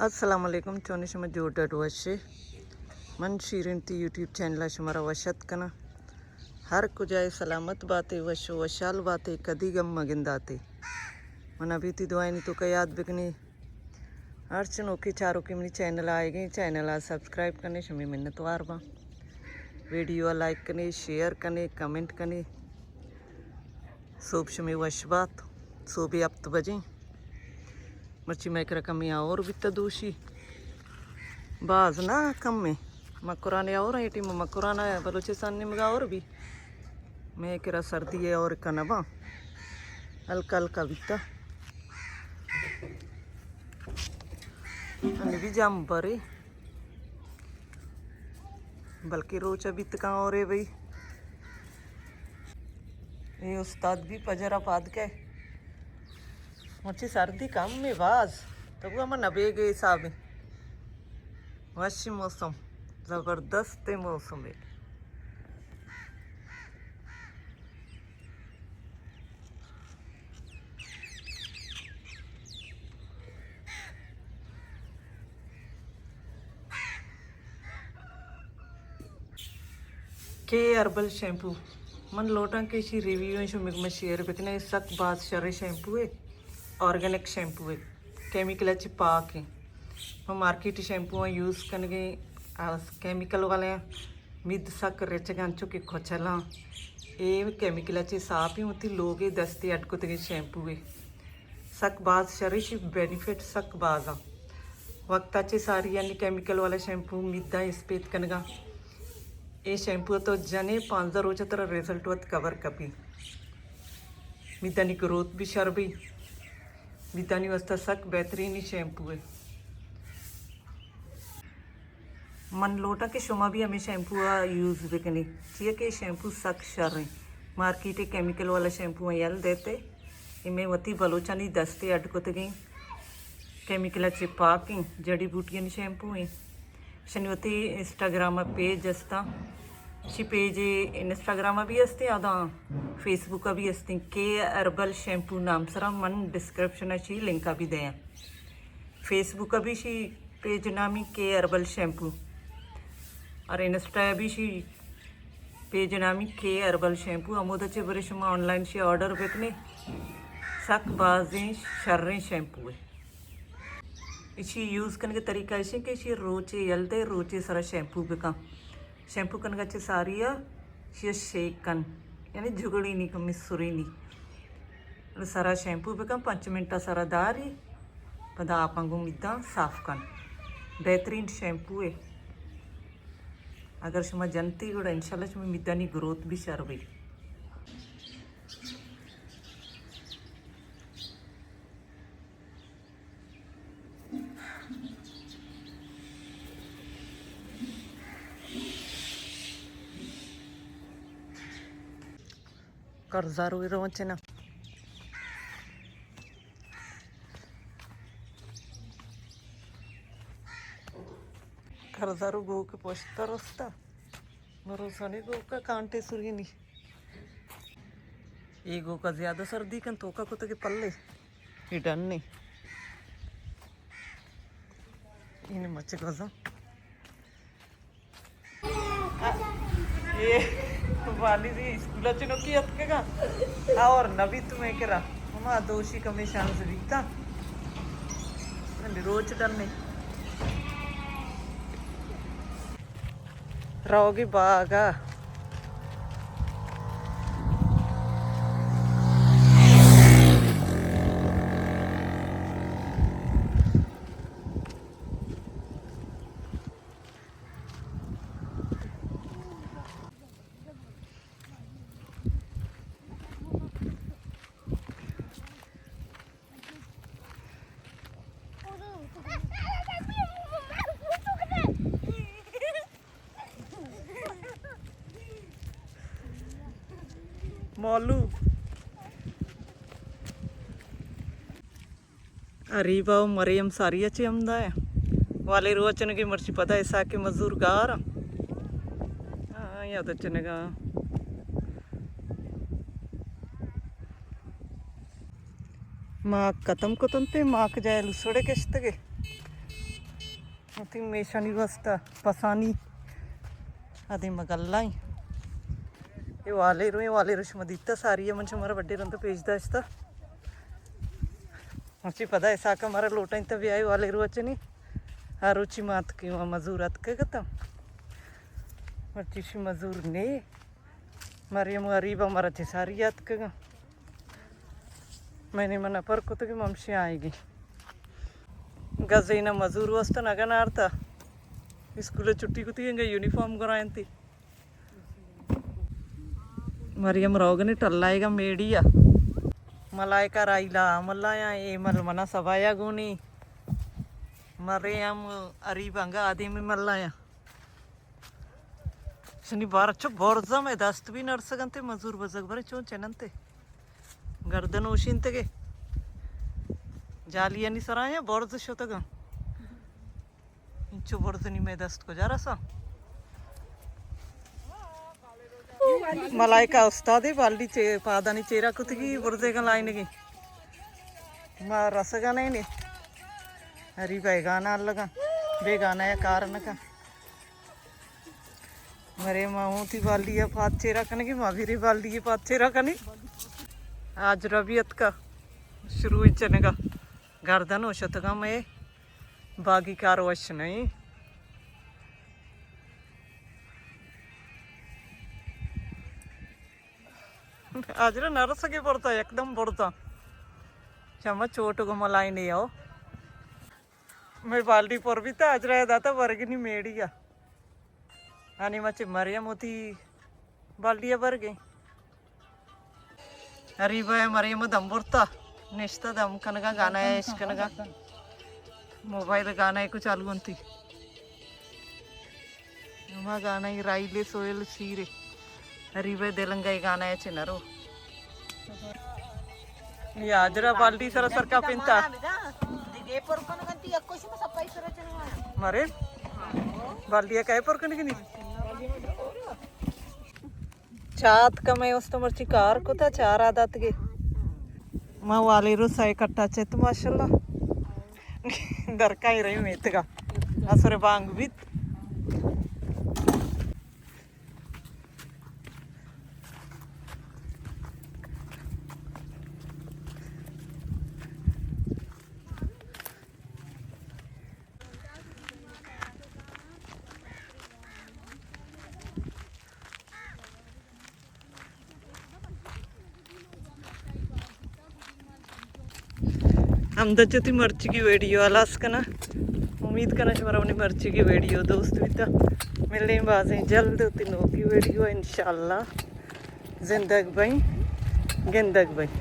السلام علیکم، چونیں شما؟ جوڑ ڈڈ وشے؟ من شیرین تی یوٹیوب چینل ءَ شمارا وش اتک کناں۔ ہر کجائے سلامت باتے، وش و وشحال باتے، کدی گم مگنداتے۔ من ابھی تی دعائیں توکا یاد بکنے۔ ہرچ نوکیں چاروکیں منی چینل ءَ آئیگیں، چینل ءَ سبسکرائب کنے، شمے منتوار باں۔ ویڈیو ءَ لائک کنے، شیئر کنے، کمنٹ کنے۔ سوب شمے وش بات۔ سوبے ہپت بجیں۔ مرچی مئے کرا کمیں اور بیتا دوشی۔ باز نہ، کمیں۔ مکران اور اے ٹیم مکران بلوچستان نیمگا اور بی۔ مئے کرا سردی ءَ اور کنباں۔ ہلکا ہلکا بیتا۔ انّی بی جام برے۔ بلکہ روچ بیت کن اور اے بھئی۔ اے استاد بی پجرا پاد کے۔ مرچی سردی کم اے باز۔ تو وہ من نبیگے حساب اے۔ وشی موسم۔ زبردست موسم اے۔ کے ہربل شیمپو۔ من لوٹاں کہ ایشی ریویو ایں شمے گوما شیئر بکناں۔ اے سک باز شریں شیمپو اے، آرگینک شیمپو اے، کیمیکل ءَ چہ پاک اے۔ من مارکیٹ شیمپو آں یوز کنگیں، آ کیمیکل والے آں۔ مید سک رچگ انچو کہ کچلاں۔ اے کیمیکل ءَ چہ صاف ایں، وتی لوگ ءِ دستے اڈ کتگیں شیمپو اے۔ سک باز شر ایں، ایشی بینیفٹ سک باز آں۔ وقت ءَ چہ ساری یعنی کیمیکل والا شیمپو میداں اسپیت کنگا۔ اے شیمپو ءَ تو جنے پانزدہ روچ ءَ ترا رزلٹ وت کور کپی۔ میدانی گروتھ بھی شر بی۔ میدانی واسطہ سک بہترین شیمپو اے۔ من لوٹاں کہ شما بھی ہمے شیمپو ءَ یوز بکنی، چیا کہ اے شیمپو سک شر ایں۔ مارکیٹ ءِ کیمیکل والا شیمپو ءَ یل دیتے، اے مئے وتی بلوچانی دستے اڈ کتگیں، کیمیکل ءَ چہ پاک ایں، جڑی بوٹیانی شیمپو ایں۔ شنی وتی انسٹاگرام ءَ پیج استاں، شی پیج انسٹاگرام ءَ بھی استیں، ادا فیس بک ءَ بھی استیں، کے ہربل شیمپو نام سرا۔ من ڈسکرپشن ءَ شی لنک ءَ بھی دیاں۔ فیس بک ءَ بھی شی پیج نامی کے ہربل شیمپو، اور انسٹا ءَ بھی شی پیج نامی کے ہربل شیمپو۔ ہمودا چہ برے شما آن لائن شی آرڈر بکنے، سک بازیں شریں شیمپو اے۔ ایشی یوز کنگ ءِ طریقہ ایش ایں کہ ایشی روچے یل دے، روچے سرا شیمپو بکن۔ شیمپو کنگ ءَ چہ ساری ءَ ایشی ءَ شیک کن، یعنی جگڑینی، کمی سرینی۔ سرا شیمپو بکن، پنچ منٹ ءَ سرا داری، پدا آپاں گوں میداں صاف کن۔ بہترین شیمپو اے۔ اگر شما جنتی گڑا انشاءاللہ شما میدانی گروتھ بھی شر بی۔ کرزارو روچنا۔ کرزارو گوک پشت رستا۔ بروسانی گوک کانٹے سرینی۔ اے گوک زیادہ سردی کن توکا کتگ پلے۔ A done a. این مچ گزا۔ اے والی دی اسکول چنوکی اتکگا۔ اور نبی تمہیں کرا۔ ہما دوشی کمی شانز بیتا۔ روچ ڈن اے۔ روگی باغ ءَ۔ مولو۔ اریبا و مریم ساری چی ہمدا اے۔ والے روچنگی مرچی پدا ایسا کہ مزور گار۔ ہاں، یاد چنگا۔ ماک ختم کتنتے، ماک جائے لسوڑے کشتگے۔ وتی میشانی واسطہ پسانی ادے مگلائیں۔ اے والے روئیں، والے رو شما دیتا ساری، من شمارا بڈے رند پیش داشتا۔ مرچی پدا اساکا مارا لوٹائیں تا بیائے والے روچنی۔ ہر روچی مات کی وہاں مزور اتکگتا۔ مرچی شی مزور نے۔ مریم و اریبا مارا چہ ساری اتکگا۔ میں نے من پر کتگی ممشی آئیگی۔ گزینا مزور واسطہ نگن آرتا۔ اسکول چھٹی کتی انگا یونیفارم گرائنتی۔ مریم روگنی ٹلائیگا میڈیا۔ ملائکہ رائلا ملایا اے مل منا سبایا گونی۔ مریم اریب انگا آدمی ملایا۔ شنی بار چو برزا میں دست بھی نرسگنتے مزور بزگ برے چون چننتے۔ گردن اوشینتگے۔ جالیانی سرا یا برز شتگا۔ انچو برزنی میں دست کجا رسا؟ ملائکہ استادے بالڈی چے پادانی چیرا کتگی برزے گا لائنگی۔ ما رسگا نہیں نے۔ ہری بے گانا لگا۔ بے گانا یا کار نکا۔ مرے ما ہوں تی بالڈی یا پاد چیرا کنگی، ما بھی ری بالڈی یا پاد چیرا کنی۔ آج ربیت کا شروع چنگا۔ گردن و شتگا میں باگی کار وش نہیں۔ آجرا نرسگی برتا، یکدم برتا۔ چما چوٹ گو ملائی نہیں ہو۔ میں بالڈی پر بیتا، آجرا داتا ورگنی میڑی گا۔ آنی ما چہ مریم وتی بالڈی ء برگیں۔ اریبہ ء مریم ء دم برتا، نشتہ دم کنگا، گانا ء اش کنگا۔ موبائل گانا ء کو چالو انتی۔ ہما گانا ء رائلے سویل شیرے۔ اریبہ ء دلنگا ء گانا ء چہ نرو۔ نی آجرا بالٹی سرا سر کا پنتا۔ دیگے پر کن کنتی، یکو شما سپائی سرا چنگا۔ مارے بالٹی کئے پر کنگی نی؟ چات کمے است مرچی کار کتا، چار عادت گے۔ ما والے رو سائے کٹا چت ماشاءاللہ۔ درکائی رہی میتگا۔ اسر بانگ بیت۔ ہمدا چہ وتی مرچیگی ویڈیو ہلاس کناں۔ امید کناں شمارا منی مرچیگی ویڈیو دوست بیتا۔ ملیں بازیں جلد وتی نوکی ویڈیو انشاءاللہ۔ زندگ بئیں، گندگ بئیں۔